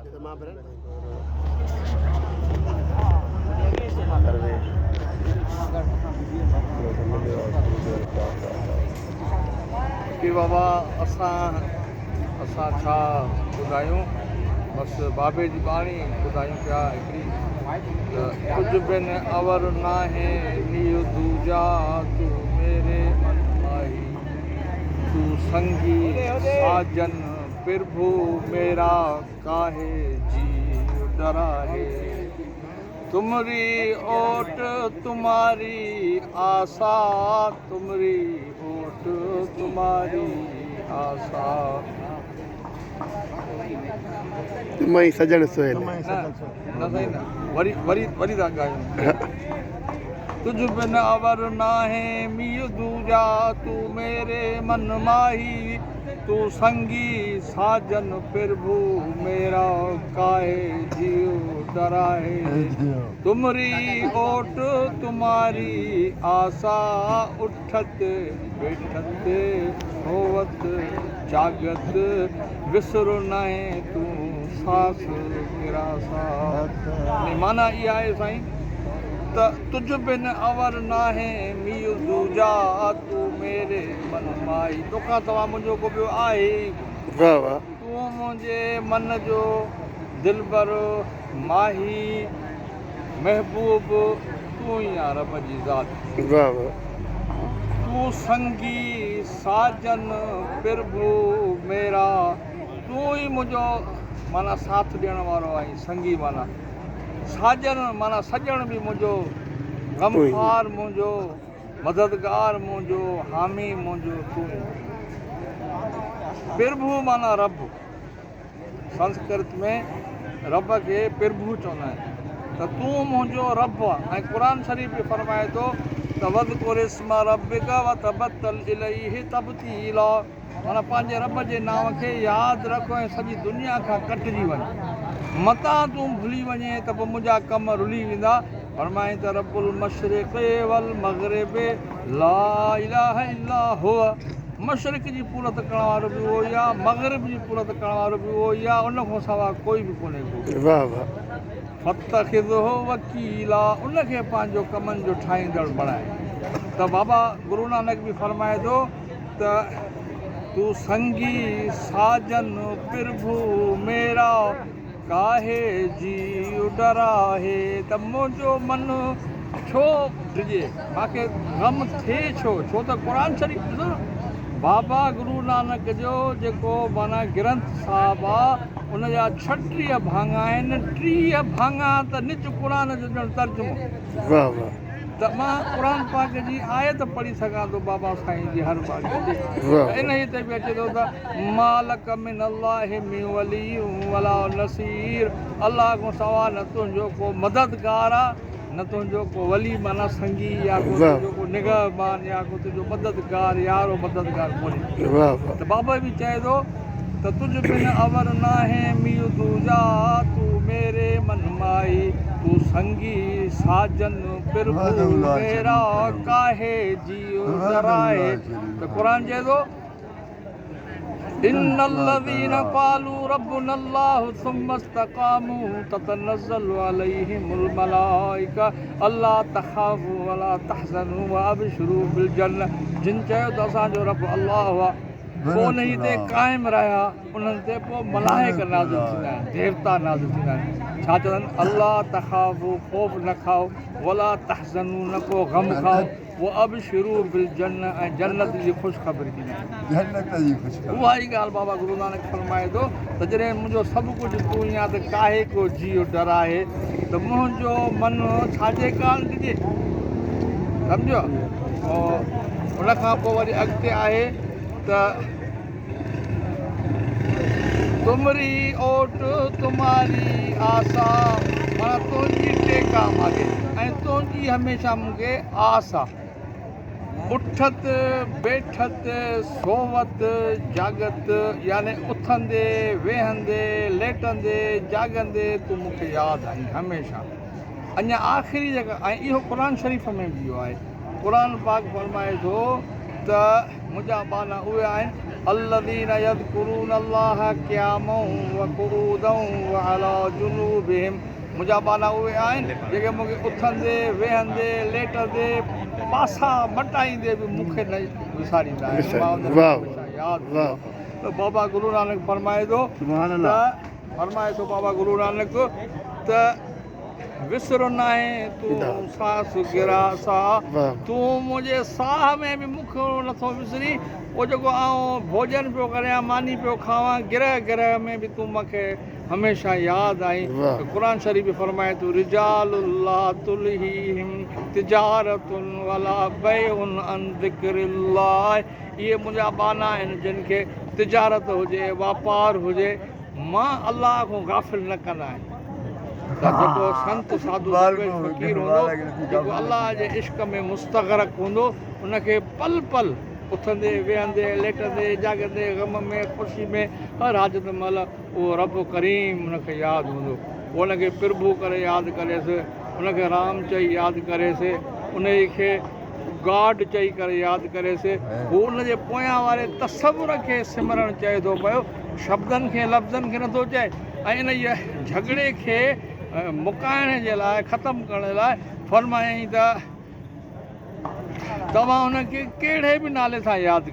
فقير بابا اسان اسان ڇا ٻڌايون بس بابي جي ٻاڻي ٻڌايون پيا هڪڙي ته تجھ بن اور ناهي نيو دوجا تو ميري من ماهي تو سنگي ساجن پرڀو ميرا ڪاهي جيء ڊراهي تمري اوٽ تماري آسا تمري اوٽ تماري آسا. تمائي سڄڻ سهيل. نه نه سائين نه وري وري وري ٿا ڳايون. تجھ بن اور ناهي ميء دوجا تون ميري من ماهي. تون سنگي ساجن پرڀو ميرا ڪاهي جيو ڊراهي تمري اوٽ تماري آسا اٺت ويٺت سووت جاڳت وسر ناهي تون ساس پراسا معنيٰ اها آهي سائين ته تجھ بن اور ناهي ميء دوجا تون ميري من مائي توکان سوا منهنجو ڪو ٻيو آهي ئي ڪونه. واھ واھ. تون منهنجي من جو دلبر ماهي محبوب تون ئي آن رب جي ذات. واھ واھ. تون سنگي ساجن پرڀو ميرا تون ئي منهنجو معنيٰ ساٿ ڏيڻ وارو آهين سنگي معنيٰ ساجن معنيٰ سڄڻ به منهنجو غمخوار منهنجو. مددگار منهنجو، حامي منهنجو تون ئي. پرڀو معنيٰ رب. سنسڪرت ۾ رب کي پرڀو چوندا آهن ته تون منهنجو رب آن ۽ قرآن شريف به فرمائي ٿو ته واذڪر اسم ربک وتبتل اليه تبتيلا. معنيٰ پنهنجي رب جي نانء کي ياد رک ۽ سڄي دنيا کان ڪٽجي وڃ. متان تون ڀلي وڃين ته پوء منهنجا ڪم رلي ويندا. فرمائين ته رب المشرق والمغرب لا اله الا هو مشرق جي پورت ڪرڻ وارو به اهو ئي آهي، مغرب جي پورت ڪرڻ وارو به اهو ئي آهي، ان کان سواء ڪوئي به ڪونهي ڪو. واهه واهه. فاتخذه وڪيلا ان کي پنهنجو ڪمن جو ٺاهيندڙ بڻاء. ته بابا گرونانڪ به فرمائي ٿو. ته تون سنگي ساجن پرڀو ميرا ڪاهي جيء ڊراهي ته منهنجو من ڇو ڊڄي مانکي غم ٿئي ڇو ڇو ته قرآن شريف ڏسو نه بابا گرو نانڪ جو جيڪو معنيٰ گرنٿ صاحب آ ان جا 36 ڀاڱا آهن 30 ڀاڱا ته نج قرآن جو ڄڻ ترجمو. واه واه. ته مان قرآن پاڪ جي آيت پڙهي سگهان ٿو بابا سائين جي هر ٻاڙي تي ته انهيء تي به اچي ٿو ته ما لڪ من الله من ولي ولا نصير الله کان سواء نه تنهنجو ڪو مددگار آ نه تنهنجو ڪو ولي معنيٰ سنگي يا ڪو تنهنجو ڪو نگهبان يا ڪو تنهنجو مددگار يار و مددگار ڪونهي ته بابا به چئي ٿو ته تجھ بن اور ناهي ميء دوجا، تون ميري من مائي، تون سنگي ساجن پرڀو ميرا ڪاهي جيء ڊرائي ته قرآن چئي ٿو ان الذين قالوا ربنا الله ثم استقاموا تتنزل عليهم الملائڪه الا تخافوا ولا تحزنوا وابشروا بالجنه جن چيو ته اسان جو رب الله آهي پوء انهيء تي قائم رهيا، انهن تي پوء ملائڪ نازل ٿيندا آهن، ديوتا نازل ٿيندا آهن، ڇا چوندا آهن، الا تخافوا خوف نه کائو، ولا تحزنوا نه ڪو غم کائو، وابشروا بالجنة ۽ جنت جي خوشخبري ڏيندا آهن. اها ئي ڳالهه بابا گرو نانڪ فرمائي ٿو ته جڏهن منهنجو سڀ ڪجهه تون ئي آهين ته ڪاهي ڪو جيء ڊراهي ته منهنجو من ڇا جي ڪاڻ ڊڄي؟ سمجهيو؟ ان کان پوء وري اڳتي آهي ته تمري اوٽ تماري آسا معنيٰ تنهنجي ٽيڪ آ ماڳي ۽ تنهنجي هميشه مون کي آس آ. اٺت بيٺت سووت جاڳت يعني اٿندي ويهندي ليٽندي جاڳندي تون مون کي ياد آهين هميشه. اڃا آخري جيڪا ۽ اهو قرآن شريف ۾ به اهو آهي. قرآن پاڪ فرمائي ٿو ته منهنجا ٻانها اهي آهن، الذين يذڪرون الله قياما وقعودا وعلي جنوبهم منهنجا ٻانها اهي آهن جيڪي مون کي اٿندي، ويهندي، ليٽندي، پاسا مٽائيندي به مون کي نه وساريندا آهن. مان انهن کي هميشه ياد ڪندو آهيان. ته بابا گرو نانڪ فرمائي ٿو ته فرمائي ٿو بابا گرو نانڪ ته. وسر ناهي تون ساس گراسا، تون منهنجي ساهه ۾ به مون کي نٿو وسرين، پوء جيڪو آئون ڀوڄن پيو ڪريان، ماني پيو کاوان، گرهه گرهه ۾ به تون مون کي هميشه ياد آهين. ته قرآن شريف به فرمائي ٿو، رجال لا تلهيهم تجارة ولا بيع عن ذڪر الله، اهي منهنجا ٻانها آهن جن کي تجارت هجي، واپار هجي، مان الله کان غافل نه ڪندا آهن ته جيڪو سنت ساڌو درويش فقير هوندو جيڪو الله جي عشق ۾ مستغرق هوندو ان کي پل پل اٿندي ويهندي ليٽندي جاڳندي غم ۾ خوشي ۾ هر حاجت مهل اهو رب ڪريم ان کي ياد هوندو ان کي پرڀو ڪري ياد ڪريس ان کي رام چئي ياد ڪريس ان کي گاڊ چئي ڪري ياد ڪريس هو ان جي پويان واري تصور کي سمرڻ چئي ٿو پيو شبدن کي لفظن کي نٿو چئي ۽ انهيء جهڳڙي کي مڪائڻ جي لاء ختم ڪرڻ جي لاء فرمايائين ته توهان ان کي ڪهڙي به نالي سان ياد.